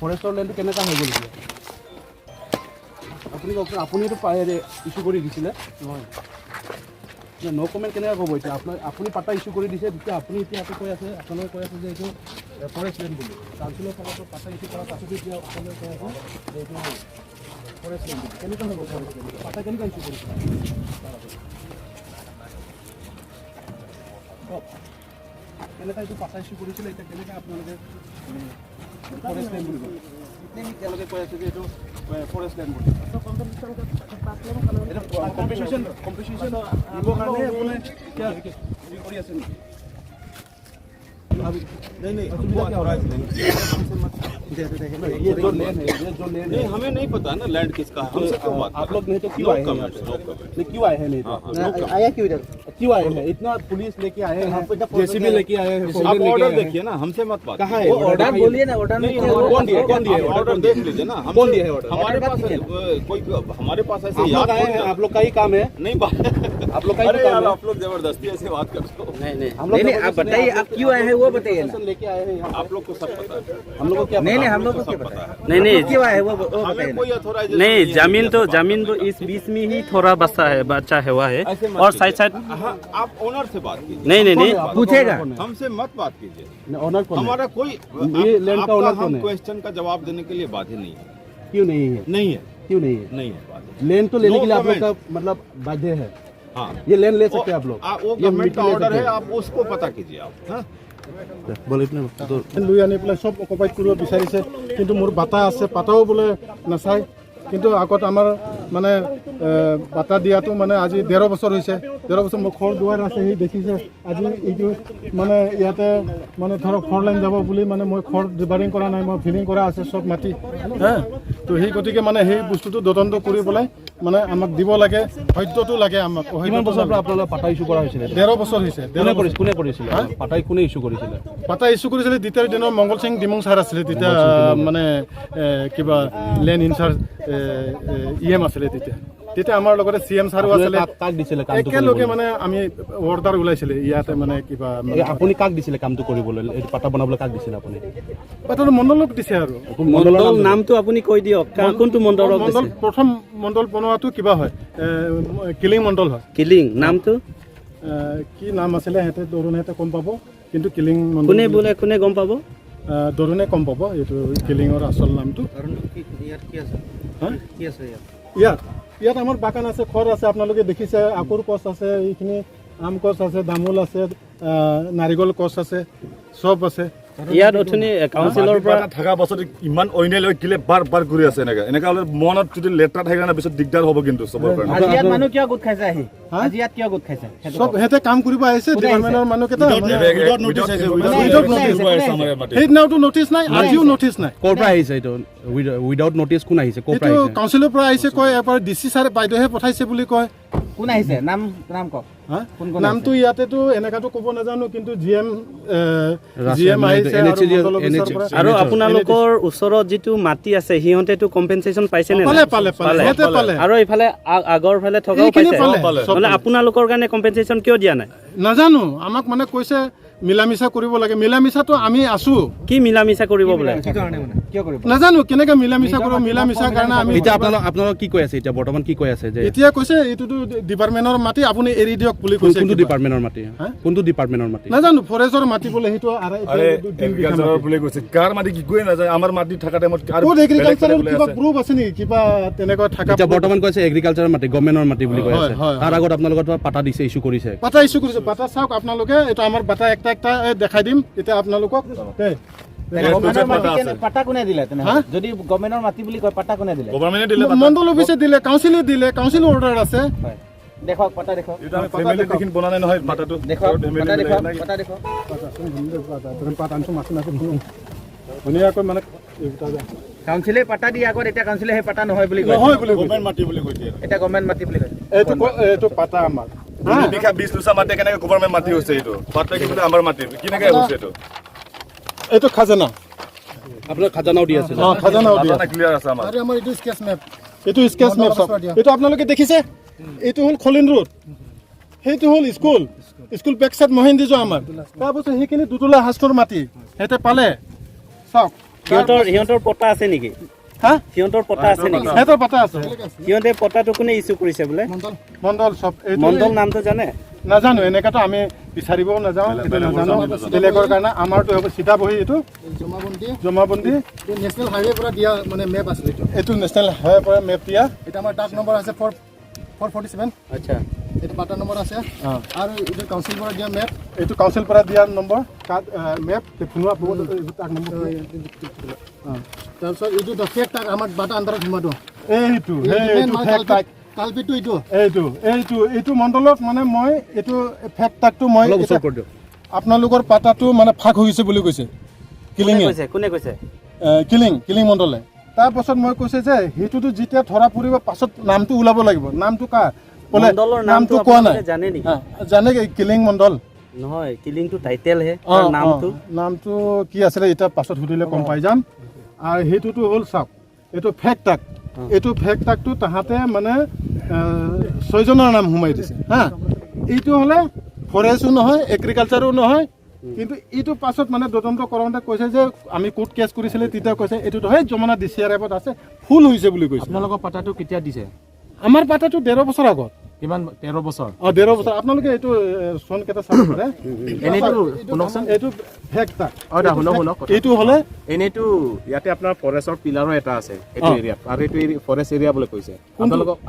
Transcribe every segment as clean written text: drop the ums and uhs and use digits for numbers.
ফৰেষ্টৰ লেণ্ডটো কেনেকুৱা হৈ গ'ল এতিয়া? আপুনি কওকচোন, আপুনিতো ইছ্যু কৰি দিছিলে নহয়? ন' কমেণ্ট কেনেকৈ ক'ব এতিয়া? আপোনাৰ আপুনি পাট্টা ইছ্যু কৰি দিছে, তেতিয়া আপুনি এতিয়া আকৌ কৈ আছে, আপোনালোকে কৈ আছে যে এইটো ফৰেষ্ট লেণ্ড বুলি। কাউন্সিলৰ ফালৰ পৰা পাট্টা ইছ্যু কৰাৰ পাছতো এতিয়া আপোনালোকে কৈ আছে যে এইটো ফৰেষ্ট লেণ্ড বুলি। কেনেকুৱা হ'ব ফৰেষ্ট লেণ্ড? পাট্টা কেনেকুৱা ইছ্যু কৰিছিলে তাৰ আগত? কওক, কেনেকুৱা এইটো পাট্টা ইছ্যু কৰিছিলে? এতিয়া কেনেকৈ আপোনালোকে ফৰেষ্ট লেণ্ড বুলি কয়? তেওঁলোকে কৈ আছে যে এইটো ফৰেষ্ট লেণ্ড বুলি। এইটো কম্পেনচেশ্যন দিবৰ কাৰণে আপুনি এতিয়া হেৰি কৰি আছে নেকি? नहीं, असुविधा क्या हो रहा है? ये जो लैंड है, ये जो लैंड नहीं, है, हमें नहीं पता ना लैंड किसका है। हमसे क्यों बात? आप लोग नहीं तो क्यों नो आए हैं यहाँ कमेंट्स, पे? No comment. नहीं, क्यों आए हैं? नहीं तो नो कमेंट। आया क्यों इधर? क्यों आए हैं? इतना पुलिस लेके आए हैं, जेसीबी लेके आए हैं, आप फोल्डर लेके ऑर्डर आए हैं। देखिए ना, हमसे मत बात। कहाँ है वो order? Order बोलिए ना, ऑर्डर में नहीं, क्या कौन दिया? कौन दिया? ऑर्डर देख लीजिए ना। हमसे- कौन दिया है order? हमारे पास कोई, हमारे पास ऐसे आप लोग याद आए थोड़ी हैं, ना। आप लोग का ही काम है। नहीं बात। आप लोग का ही अरे तो काम यार, है। आप लोग जबरदस्ती ऐसे बात करते हो। नहीं नहीं, हम लोग नहीं नहीं, आप जबरदस्ती बताइए, नहीं, आप क्यों आए हैं वो बताइए ना। प्रशासन लेके आए हैं यहाँ पे। आप लोग को सब पता है। हम लोग को क्या नहीं पता? नहीं, हम लोग को सब क्या पता पता है। नहीं नहीं, क्यों आए हैं वो हमें बताइए ना। कोई अथोराइजेशन नहीं, है जमीन ऐसे तो बात जमीन तो करने का। इस बीच में ही थोड़ा बसा है, बचा हुआ है ऐसे मत और कीजिए। Side side. हाँ, आप ओनर से बात कीजिए। नहीं नहीं नहीं, आप लोग पूछेगा। owner कौन है? हमसे मत बात कीजिए। नहीं, ओनर कौन है? हमारा कोई ये लैंड का आपका ओनर हम कौन है? क्वेश्चन का जवाब देने के लिए बाध्य नहीं है। क्यों नहीं है? नहीं है। क्यों नहीं है? नहीं है बाध्य। लैंड तो लेने No के लिए आप लोग का comment. मतलब बाध्य है। हाँ, ये लैंड ले सकते हैं आप लोग। वो ये गवर्नमेंट मिट्टी का ले ऑर्डर सकते है, हैं। आप उसको पता कीजिए आप, हाँ? बोलो, इतने तो লৈ আনি পেলাই চব অকুপাইড কৰিব বিচাৰিছে, কিন্তু মোৰ বাটা আছে, পাতাও বোলে নাচায়। কিন্তু আগত আমাৰ মানে বাটা দিয়াটো মানে আজি 1.5 বছৰ হৈছে। 1.5 বছৰ মোৰ ঘৰ দুৱাৰ আছে, সি দেখিছে। আজি এইটো মানে ইয়াতে মানে ধৰক ফ'ৰ লাইন যাব বুলি মানে মই ঘৰ ডিবাৰিং কৰা নাই, মই ফিলিং কৰা আছে চব মাটি হে। তো সেই গতিকে মানে সেই বস্তুটো তদন্ত কৰি পেলাই মানে আমাক দিব লাগে, সত্যটো লাগে আমাক। কিমান বছৰৰ পৰা আপোনালোকৰ পাটা ইছ্যু কৰা হৈছিলে? 1.5 বছৰ হৈছে। কোনে 1.5 কৰিছিল? কোনে কৰিছিলে পাটাই? কোনে ইছ্যু কৰিছিলে? পাতা ইছ্যু কৰিছিলে তেতিয়াৰ দিনৰ মংগল সিং ডিমং ছাৰ আছিলে তেতিয়া, মানে কিবা লেণ্ড ইনচাৰ্জ ই এম আছিলে তেতিয়া। তেতিয়া আমাৰ লগতে চি এম ছাৰো আছিলে। কাক দিছিলে কামটো একেলগে কৰিবলৈ? মানে আমি অৰ্ডাৰ ওলাইছিলে ইয়াতে মানে কিবা এই আপুনি কাক দিছিলে কামটো কৰিবলৈ? এইটো পাটা বনাবলৈ কাক দিছিলে আপুনি? পাতাটো মণ্ডলক দিছে আৰু। মণ্ডলৰ মণ্ডল নামটো আপুনি কৈ দিয়ক, কোনটো মণ্ডলক মণ্ডল দিছে? প্ৰথম মণ্ডল বনোৱাটো কিবা হয়, কিলিং মণ্ডল হয়। কিলিং নামটো? কি নাম আছিলে সিহঁতে দৰুণেহঁতে গম পাব, কিন্তু কিলিং মণ্ডল। কোনে বোলে, কোনে গম পাব? দৰুণে গম পাব এইটো কিলিঙৰ আচল নামটো। ইয়াত কি আছে? হা? কি আছে ইয়াত? ইয়াত আমাৰ বাগান আছে, ঘৰ আছে, আপোনালোকে দেখিছে। আকুৰ গছ আছে, এইখিনি আম গছ আছে, দামোল আছে, নাৰিকল গছ আছে, চব আছে। ইয়াত অথনি কাউন্সিলৰ পৰা থকা পাছত ইমান অন্যায় লৈ কিলে বাৰ বাৰ ঘূৰি আছে। এনেকা এনেকা হ'লে মনত যদি লেতেৰা থাকে না, পিছত দিগদাৰ হ'ব কিন্তু চবৰ কাৰণে। আজি ইয়াত মানুহ কিয় গোট খাইছে আহি? হা? আজি ইয়াত কিয় গোট খাইছে সেইটো চব কওক। সিহঁতে কাম কৰিব আহিছে, কোনে আহিছে? ডিপাৰ্টমেণ্টৰ মানুহকেইটা মানে। Without notice আহিছে। সেইদিনাওতো নটিচ নাই, আজিও নটিচ নাই। ক'ৰ পৰা আহিছে এইটো উইদাউট নটিচ? কোন আহিছে, ক'ৰ পৰা এইটো আহিছে? কাউন্সিলৰ পৰা আহিছে কয়, এবাৰ ডি চি ছাৰে বাইদেউহে পঠাইছে বুলি কয়। কোন আহিছে? নাম নাম কওক। হা? কোন কোন? নামটো ইয়াতেতো এনেকাতো ক'ব নাজানো, কিন্তু জি এম আহিছে NHG আৰু মণ্ডল অফিচৰ পৰা। আৰু আপোনালোকৰ ওচৰত যিটো মাটি আছে, সিহঁতেতো কম্পেনচেশ্যন পাইছে নে পালে। নাই? পালে পালে, সিহঁতে পালে। আৰু এইফালে আগৰ ফালে থকাও এইখিনি পাইছে। পালে, চব নহ'লে পালে। আপোনালোকৰ কাৰণে কম্পেনচেশ্যন কিয় দিয়া নাই? নাজানো, আমাক মানে কৈছে মিলা মিছা কৰিব লাগে। মিলা মিছাটো আমি আছো। কি মিলা মিছা কৰিব বোলে? কি কাৰণে মানে কিয় কৰিব? নাজানো কেনেকে মিলা মিছা কৰিব। মিলা মিছাৰ কাৰণে আমি এতিয়া আপোনালোক কি কৈ আছে? এতিয়া বৰ্তমান কি কৈ আছে যে এতিয়া কৈছে এইটোতো ডিপাৰ্টমেণ্টৰ মাটি, আপুনি এৰি দিয়ক বুলি কৈছে। কোনটো কিবা। ডিপাৰ্টমেণ্টৰ মাটি? হা? কোনটো ডিপাৰ্টমেণ্টৰ মাটি? নাজানো, ফৰেষ্টৰ মাটি বোলে সেইটো আঢ়াই আৰে 2-3 বিঘা এগ্ৰিকালচাৰৰ মাটি। বুলি কৈছে, কাৰ মাটি কি কোৱে নাযায়। আমাৰ মাটি থকা টাইমত কাৰ ক'ত এগ্ৰিকালচাৰৰ বেলেগ কিবা আছে? প্ৰুফ আছে নেকি, কিবা তেনেকুৱা থকা? এতিয়া বৰ্তমান কৈছে এগ্ৰিকালচাৰৰ মাটি, গভৰ্ণমেণ্টৰ মাটি বুলি কৈ হয়, আছে। হয়, তাৰ আগত আপোনালোকৰ পৰা পাটা দিছে, ইছ্যু কৰিছে। পাতা ইছ্যু কৰিছে। পাতা চাওক আপোনালোকে, এইটো আমাৰ পাতা একটা একটা এই দেখাই দিম এতিয়া আপোনালোকক দেই। গভৰ্ণমেণ্টৰ মাটি পাতা আছে। পাতা কোনে দিলে তেনেহ'লে? হা? যদি গভৰ্ণমেণ্টৰ মাটি বুলি কয়, পাতা কোনে দিলে? গভৰ্ণমেণ্টে দিলে পাতা। মণ্ডল অফিচে দিলে, কাউন্সিলে দিলে, কাউন্সিল অৰ্ডাৰ আছে। হয়, দেখুৱাওক, পাতা দেখুৱাওক। এইটো আমি ফেমিলি দেখিন বনা নাই নহয় পাতাটো। দেখুৱাওক। ফেমিলি পাতা মিলাই দেখুৱাওক। নাকি? পাতা দেখুৱাওক। পাতা আনিছো, মাছ ধুনীয়াকৈ মানে এইকেইটা যে। কাউন্সিলে পাতা দি আগত, এতিয়া কাউন্সিলে সেই পাতা নহয় বুলি কয়। নহয় বুলি কৈছে। গভৰ্ণমেণ্ট মাটি বুলি কৈছে। এতিয়া গভৰ্ণমেণ্ট মাটি বুলি কৈছে। এইটো পাতা আমাৰ। 2 বিঘা 20 লোচা মাটি কেনেকে গভৰ্ণমেণ্ট মাটি হৈছে? এইটো পাতা কি বোলে আমাৰ মাটি কেনেকে হৈছে এইটো? এইটো খাজানা। আপোনাক খাজানাও দি আছিল? অ, খাজানাও দিয়া। ক্লিয়াৰ আছে আমাৰ। আৰু আমাৰ এইটো স্কেচ মেপ, এইটো স্কেচ মেপ চাওক। এইটো আপোনালোকে দেখিছে, এইটো হ'ল খলিন ৰোড, সেইটো হ'ল স্কুল, স্কুল বেক চাইড মহেন্দি যোৱা আমাৰ। তাৰপাছত সেইখিনি দুতলা হাস্তৰ মাটি সিহঁতে পালে। চাওক। সিহঁতৰ পট্টা আছে নেকি? হা? সিহঁতৰ পট্টা আছে নেকি? সিহঁতৰ পাতা আছে। সিহঁতে পট্টাটো কোনে ইছ্যু কৰিছে বোলে? মণ্ডল চব এইটো। মণ্ডল নামটো জানে? নাজানো, এনেকাতো আমি বিচাৰিবও নাযাওঁ, সেইটো নাজানো বেলেগৰ কাৰণে। আমাৰটো হ'ব চিধা বহি এইটো জমাবন্দী। জমাবন্দী। এই নেশ্যনেল হাইৱে পৰা দিয়া মানে মেপ আছিলে এইটো। এইটো নেশ্যনেল হাইৱে পৰা মেপ দিয়া। এটা আমাৰ ডাক নম্বৰ আছে 4 4 4 47। আচ্ছা। এইটো পাটা নম্বৰ আছে। আৰু এইটো কাউন্সিল পৰা দিয়া মেপ। এইটো কাউন্সিল পৰা দিয়া নম্বৰ কাৰ্ড মেপ ফোনোৱা তাক নম্বৰ। তাৰপিছত এইটো ফেক টাক আমাৰ বাটা আণ্ডাৰত সোমাটো। এইটো সেইটো ফেক তাক। কালপিটো এইটো। এইটো এইটো এইটো মণ্ডলত মানে মই এইটো ফেক তাকটো মই আপোনালোকৰ পাতাটো মানে ফাক হৈ গৈছে বুলি কৈছে। কোনে কিলিঙে। কৈছে? কোনে কৈছে? কিলিং মণ্ডলে। তাৰপাছত মই কৈছে যে সেইটোতো যেতিয়া ধৰা পৰিব, পাছত নামটো ওলাব লাগিব, নামটো কাৰ বোলে। মণ্ডলৰ নামটো নামটো কোৱা নাই। আপোনালোকে জানে নেকি? হা, জানে, কিলিং মণ্ডল। নহয়, কিলিংটো টাইটেলহে, তাৰ নামটো? নামটো কি আছিলে এতিয়া পাছত সুধিলে গম পাই যাম। আৰু সেইটোতো হ'ল, চাওক, এইটো ফেক টাক। এইটো ফেক টাকটো তাহাঁতে মানে ছয়জনৰ নাম সোমাই দিছে। হা, এইটো হ'লে ফৰেষ্টো নহয়, এগ্ৰিকালচাৰো নহয়। কিন্তু এইটো পাছত মানে তদন্ত কৰোঁতে কৈছে যে আমি কোৰ্ট কেছ কৰিছিলে, তেতিয়া কৈছে এইটোতো সেই জমানা ডি চি আৰ এফত আছে, ফুল হৈছে বুলি কৈছে। আপোনালোকৰ পাতাটো কেতিয়া দিছে? আমাৰ পাতাটো 1.5 বছৰ আগত। কিমান, 13 বছৰ? অঁ, 1.5 বছৰ। আপোনালোকে এইটো চন কেইটা চাব পাৰে। এনেইতো শুনকচোন। এইটো ফেক টাক। অ দা, শুনক শুনক কথা। এইটো হ'লে এনেইতো ইয়াতে আপোনাৰ ফৰেষ্টৰ পিলাৰো এটা আছে এইটো এৰিয়াত, আৰু এইটো ফৰেষ্ট এৰিয়া বুলি কৈছে।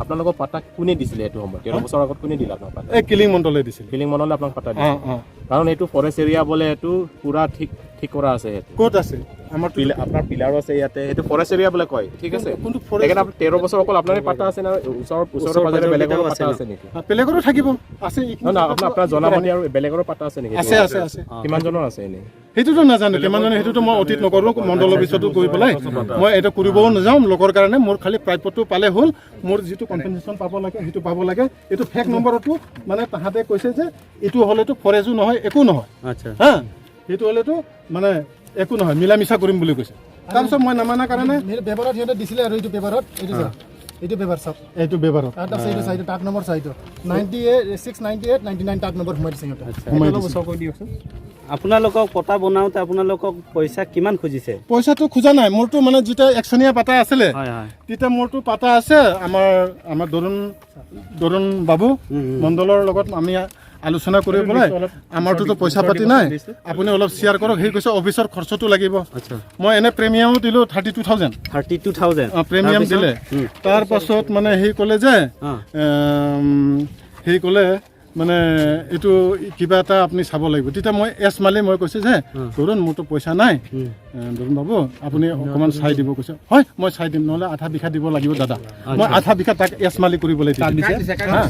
আপোনালোকৰ পাতা কোনে দিছিলে এইটো সময়ত? 13 বছৰ আগত কোনে দিলে আপোনাক পাতা? এই কিলিং মণ্ডলে দিছিলে। কিলিং মণ্ডলে আপোনাক পাতা দিছে? অঁ। কাৰণ এইটো ফৰেষ্ট এৰিয়া বোলে, এইটো পুৰা ঠিক ঠিক কৰা আছে সেইটো। ক'ত আছে আমাৰ? আপোনাৰ পিলাৰো আছে ইয়াতে, সেইটো ফৰেষ্ট এৰিয়া বোলে কয়, ঠিক আছে? কোনটো forest? সেইকাৰণে আপুনি 13 বছৰ অকল আপোনাৰে পাতা আছে না ওচৰৰ ওচৰ পাজৰে পাজৰে বেলেগৰো কেইটাও পাতা আছে ন? আছে নেকি? বেলেগৰো থাকিব, আছে। নহয় নহয়, আপোনাৰ জনামতে আৰু বেলেগৰো পাতা আছে নেকি? আছে আছে আছে। কিমানজনৰ আছে এনেই? সেইটোতো নাজানো কিমানজনে, সেইটোতো মই অতীত নকৰোঁ। মণ্ডলৰ পিছতো গৈ পেলাই মই এইটো কৰিবও নাযাওঁ লগৰ কাৰণে। মোৰ খালি প্ৰাপ্যটো পালে হ'ল, মোৰ যিটো কম্পেনচেশ্যন পাব লাগে সেইটো পাব লাগে। এইটো ফেক নম্বৰতো মানে তাহাঁতে কৈছে যে এইটো হ'লেতো ফৰেজো নহয়, একো নহয়। হা, সেইটো হ'লেতো মানে একো নহয়, মিলা মিছা কৰিম বুলি কৈছে। তাৰপিছত মই নামানাৰ কাৰণে পেপাৰত সিহঁতে দিছিলে আৰু এইটো পেপাৰত, এইটো চাওক, এইটো পেপাৰ চাওক। এইটো বেপাৰত। তাত আছে এইটো চাইটো টাক নম্বৰ চাইটো 98 6 98 99 টাক নম্বৰ সোমাই দিছে সিহঁতে। সোমাই দিছে। আপোনালোকক পট্টা বনাওঁতে আপোনালোকক পইচা কিমান খুজিছে? পইচাটো খোজা নাই। মোৰতো মানে যেতিয়া একচনীয়া পাতা আছিলে, হয় হয় তেতিয়া মোৰতো পাতা আছে। আমাৰ তৰুণ বাবু মণ্ডলৰ লগত আমি আলোচনা কৰি পেলাই, আমাৰটোতো পইচা পাতি নাই, আপুনি অলপ শ্বেয়াৰ কৰক। সি কৈছে অফিচৰ খৰচটো লাগিব। মই এনে প্ৰিমিয়ামো দিলোঁ 32,000। 32,000? প্ৰিমিয়াম দিলে। তাৰপাছত মানে সি ক'লে যে সি ক'লে মানে এইটো কিবা এটা আপুনি চাব লাগিব। তেতিয়া মই এছ মালি মই কৈছে যে তৰুণ, মোৰতো পইচা নাই, তৰুণ বাবু, আপুনি অকণমান চাই দিব। কৈছে হয়, মই চাই দিম, নহ'লে আধা বিঘা দিব লাগিব দাদা। মই আধা বিঘা তাক এছ মালি কৰিবলৈ দিছোঁ। হা?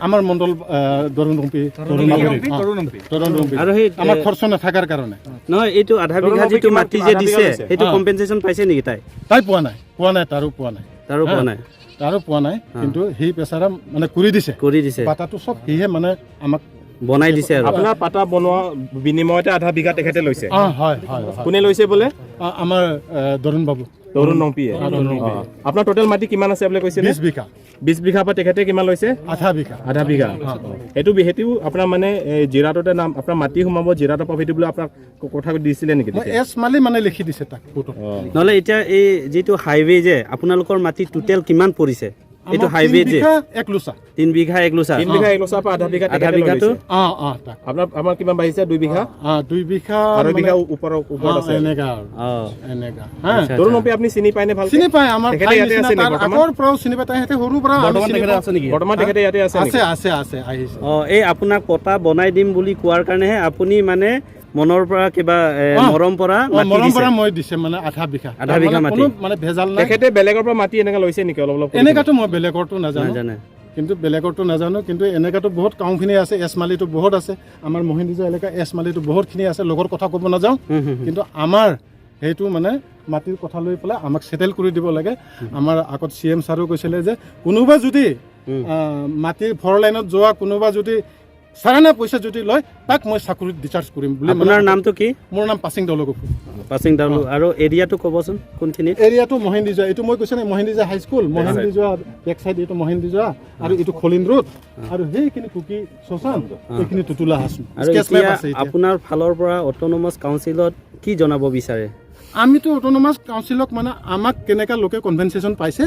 আমাৰ মণ্ডল তৰুণ ৰম্পী, তৰুণ তৰুণ ৰম্পী। আৰু সেই আমাৰ খৰচ নাথাকাৰ কাৰণে। নহয়, এইটো আধা বিঘা যিটো মাটি যে আধা বিঘা দিছে, লৈছে। সেইটো কম্পেনচেশ্যন পাইছে নেকি তাই? তাই পোৱা নাই, পোৱা নাই, তাৰো পোৱা নাই। তাৰো পোৱা নাই? তাৰো পোৱা নাই, কিন্তু সেই বেচাৰা মানে কৰি দিছে। কৰি দিছে। পাতাটো চব সিহে মানে আমাক বনাই দিছে আৰু। আপোনাৰ পাতা বনোৱা বিনিময়তে আধা বিঘা তেখেতে লৈছে? অঁ, হয় হয় হয়। কোনে লৈছে বোলে? আমাৰ তৰুণ বাবু। তৰুণ ৰম্পীয়ে। আপোনাৰ টোটেল মাটি কিমান আছে বুলি কৈছিলে? 20 বিঘা। 20 বিঘাৰ পৰা তেখেতে কিমান লৈছে? আধা বিঘা। আধা বিঘা। সেইটো আপোনাৰ মানে এই জিৰাটোতে নাম আপোনাৰ মাটি সোমাব, জিৰাটোৰ পৰা সেইটো বোলে আপোনাক কথা দিছিলে নেকি মই তেতিয়া? এছ মালি মানে লিখি দিছে তাক কোৰ্টত। নহ'লে এতিয়া এই যিটো হাইৱে যে আপোনালোকৰ মাটি টোটেল কিমান পৰিছে এইটো আমাৰ হাইৱে তিনি যে? বিঘা এক লোচা। 3 বিঘা 1 লোচা। 3 বিঘা 1 লোচাৰ পৰা আধা বিঘা আধা তেখেতে লৈ বিঘাটো? লৈছে। অঁ অঁ, তাক। আপোনাৰ কিমান বাঢ়িছে? 2 বিঘা? অঁ, 2 বিঘা। আঢ়ৈ মানে বিঘা ওপৰত আছে। এনেকা আৰু এনেকা হা। তৰুণ ৰম্পী আপুনি চিনি পায়নে ভালকে? চিনি পায়, আমাৰ তেখেতে ভাই ইয়াতে নিচিনা আছে নেকি তাৰ বৰ্তমান? আগৰ পৰাও চিনি পায়, তাই সিহঁতে সৰুৰ পৰা আমি চিনি পাওঁ। আছে নেকি? বৰ্তমান তেখেতে ইয়াতে আছে আছে। নেকি? আছে আছে, আহিছে। অঁ, এই আপোনাক পট্টা বনাই দিম বুলি কোৱাৰ কাৰণেহে আপুনি মানে মনৰ পৰা কিবা মৰম পৰা মাটি মৰম দিছে। পৰা মই দিছে মানে আধা বিঘা। আধা বিঘা মানে মাটি। কোনো মানে ভেজাল নাই। তেখেতে বেলেগৰ পৰা মাটি এনেকা লৈছে নেকি অলপ অলপ কৰি? এনেকাতো মই বেলেগৰটো নাজানো। নাজানে। কিন্তু বেলেগৰটো নাজানো, কিন্তু এনেকাতো বহুত গাঁওখিনি আছে, এছমালিটো বহুত আছে। আমাৰ মহিন্দিজা এলেকা এছমালিটো বহুতখিনি আছে, লগৰ কথা ক'ব নাযাওঁ। কিন্তু আমাৰ সেইটো মানে মাটিৰ কথা লৈ পেলাই আমাক ছেটেল কৰি দিব লাগে। আমাৰ আগত চি এম ছাৰো কৈছিলে যে কোনোবা যদি মাটিৰ ফৰ লাইনত যোৱা কোনোবা যদি চাৰানা পইচা যদি লয়, তাক মই চাকৰিত ডিচাৰ্জ কৰিম বুলি। মানে আপোনাৰ নামটো কি? মোৰ নাম পাচিং দলগপু। পাচিং দাউলু। আৰু এৰিয়াটো ক'বচোন কোনখিনিত? এৰিয়াটো মহেন্দিযোৱা, এইটো মই কৈছে নে, মহেন্দিযোৱা হাইস্কুল, মহেন্দিযোৱা বেক চাইড, এইটো মহেন্দিযোৱা আৰু এইটো খলিন ৰোড আৰু সেইখিনি কুকি শশান, এইখিনি টুতুলা হাচোন। আৰু স্কেচ মেপ এতিয়া আছে এতিয়া। আপোনাৰ ফালৰ পৰা অট'নমাছ কাউন্সিলত কি জনাব বিচাৰে? আমিতো অট'নমাছ কাউন্সিলক মানে আমাক কেনেকুৱা লোকে কনভেনচেশ্যন পাইছে,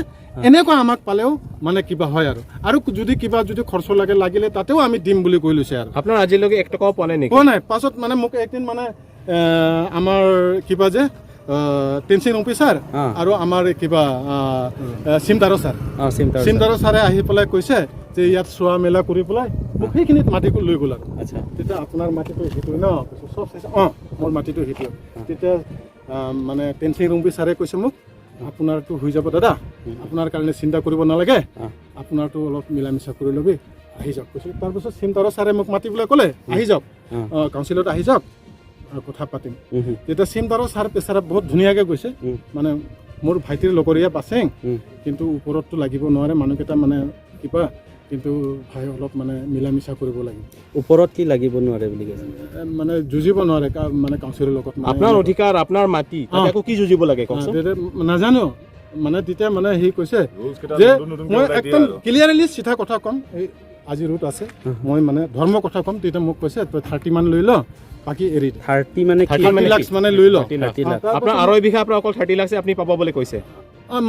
এনেকুৱা আমাক পালেও মানে কিবা হয় আৰু আৰু যদি কিবা যদি খৰচ লাগে লাগিলে তাতেও আমি দিম বুলি কৈ লৈছে আৰু। আপোনাৰ আজিলৈকে এক টকাও পোৱা নাই নেকি? কোৱা নাই। পাছত মানে মোক একদিন মানে আমাৰ কিবা যে টেনচিং অফিচাৰ আৰু আমাৰ কিবা চিমদাৰ ছাৰ, চিন্তা চিমদাৰ ছাৰে আহি পেলাই কৈছে যে ইয়াত চোৱা মেলা কৰি পেলাই মোক সেইখিনিত মাটি লৈ গ'ল আৰু। তেতিয়া আপোনাৰ মাটিটো সেইটো ন কৈছে, চব চাইছে, অঁ, মোৰ মাটিটো সেইটো। তেতিয়া মানে টেনচিং ৰুম্পি ছাৰে কৈছে মোক, আপোনাৰটো হৈ যাব দাদা, আপোনাৰ কাৰণে চিন্তা কৰিব নালাগে, আপোনাৰটো অলপ মিলা মিছা কৰি ল'বি, আহি যাওক কৈছে। তাৰপিছত চিন্তাৰৰ ছাৰে মোক মাতি পেলাই ক'লে, আহি যাওক, কাউন্সিলত আহি যাওক আৰু কথা পাতিম। তেতিয়া চিমদাৰৰ ছাৰ পেচাৰা বহুত ধুনীয়াকৈ কৈছে, মানে মোৰ ভাইটিৰ লগৰীয়া বাচেং, কিন্তু ওপৰততো লাগিব নোৱাৰে মানুহকেইটা মানে কিবা, কিন্তু ভাই অলপ মানে মিলা মিছা কৰিব লাগিব। ওপৰত কি লাগিব নোৱাৰে বুলি কৈছে? মানে যুঁজিব নোৱাৰে মানে কাউন্সিলৰ লগত মানে। আপোনাৰ অধিকাৰ, আপোনাৰ মাটি, তাতে আকৌ কি যুঁজিব লাগে কওকচোন? তেতিয়া নাজানো মানে তেতিয়া মানে সি কৈছে Rules কেইটা যে নতুন নতুনকে মই ওলাই দিয়ে একদম আৰু। ক্লিয়াৰলি চিধা কথা ক'ম, এই আজি ৰুট আছে, মই মানে ধৰ্ম কথা ক'ম। তেতিয়া মোক কৈছে, তই 30 মান লৈ ল, বাকী এৰি দে। 30 মানে কি? 30 মানে 30 লাখ কি? মানে লৈ ল। 30 লাখ। 30 লাখ। আপোনাৰ 2.5 বিঘা আপোনাৰ অকল 30 লাখ আপুনি পাব বুলি কৈছে?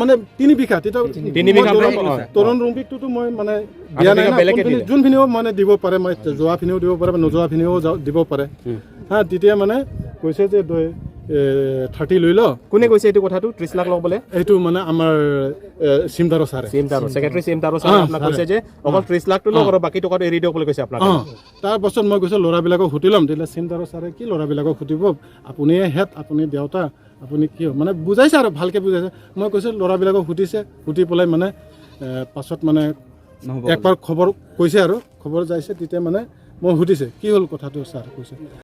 মানে 3 বিঘা তেতিয়া। 3 বিঘা মই তৰুণ ৰুম্পিকটোতো মই মানে দিয়া নাই বিঘা না, বেলেগে কোনখিনি দিলে। যোনখিনিও মানে দিব পাৰে, মই যোৱাখিনিও দিব পাৰে, নোযোৱাখিনিও দিব পাৰে। হা, তেতিয়া মানে কৈছে যে তই 30 লৈ ল। কোনে কৈছে এইটো কথাটো, 30 লাখ ল'বলৈ? এইটো মানে আমাৰ চিমদাৰৰ ছাৰে। চিএম তাৰো ছেক্ৰেটাৰী চিএম তাৰো ছাৰে আপোনাক ছাৰে। কৈছে যে অকল 30 লাখটো লওক আৰু বাকী টকাটো এৰি দিয়ক বুলি কৈছে আপোনাক? অঁ, তাৰপাছত মই কৈছোঁ ল'ৰাবিলাকক সুধি ল'ম। তেতিয়া চিন্তাৰৰ ছাৰে কি ল'ৰাবিলাকক সুধিব, আপুনিয়ে হেড, আপুনি দেউতা, আপুনি কিয় মানে বুজাইছে আৰু ভালকৈ বুজাইছে। মই কৈছোঁ ল'ৰাবিলাকক সুধিছে, সুধি পেলাই মানে পাছত মানে একবাৰ খবৰ কৈছে আৰু খবৰ যাইছে। তেতিয়া মানে মই সুধিছে কি হ'ল কথাটো ছাৰ কৈছে।